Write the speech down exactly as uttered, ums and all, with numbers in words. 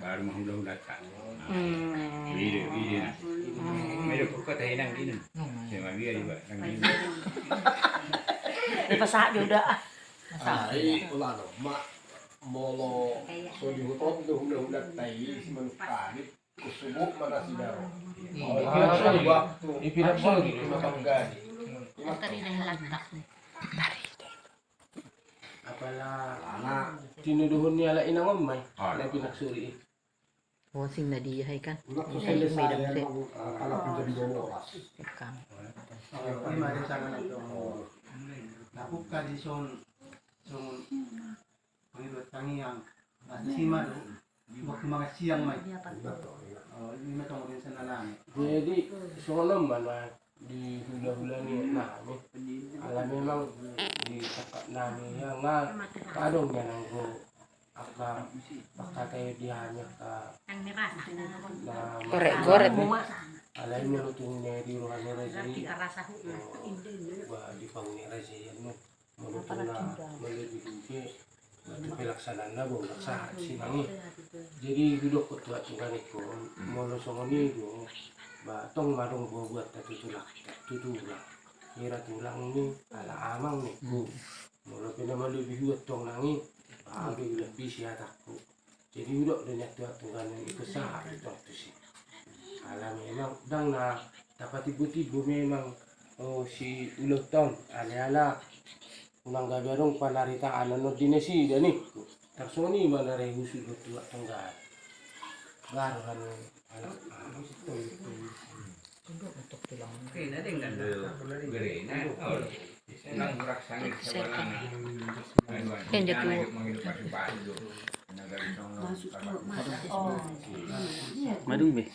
Baru mahula-hula tak. Hmm. Ide, ide. Ide kok kata hilang gini. Sama dia juga. Dipasahat dia udah. Ah, i, ulah no, mak. Molo so dihuton do hula-hula tai, si manuk tani. Kusubuk mana si daro. Waktu. Ipirak sori. Ipirak sori. Apala tinuduhon ni halak inang on ma i. Na pinaksuri i. Bosing na dia hai kan. Selesai. Alap jam dua belas. Ikang. Ima di sana na. Nabuka di son. Son. Pangido tangiang. Asima do. Waktu mangan siang ma i. Ima tong di sana lami. Jadi songon on ma na di hula-hula ni nami. Ala memang di sangkap nami ia nga adong ia nanggo angka pangkataion di hami angka na gorek-gorek. Ala i molo tung na di roha ni raja i. Ba di paune raja i anu. Molo tung na molo di duke. Ba tu pelaksanaan na bo, ba sahat sinang i. Jadi hudok tu atungan i ko, molo songon i do, ba tong madung bo buat ta tu tulang, tu tulang. Hira tulang ni ala amang ni. Molo pe na malebi huat tong nang i, ba be ulang pisi hatangku. Jadi hudok do nian tu atungan i ko sahat do tong tusi. Ala memang ndang na tapatimbo-timbo memang, o, si ulaon tong, ale ala unang gabe adong panaritaan on di nasida ni. Tarsongon i ma na re husu do tu atungan. Baru hanu ala. Oke, na denggan na. Gerena. Madung be.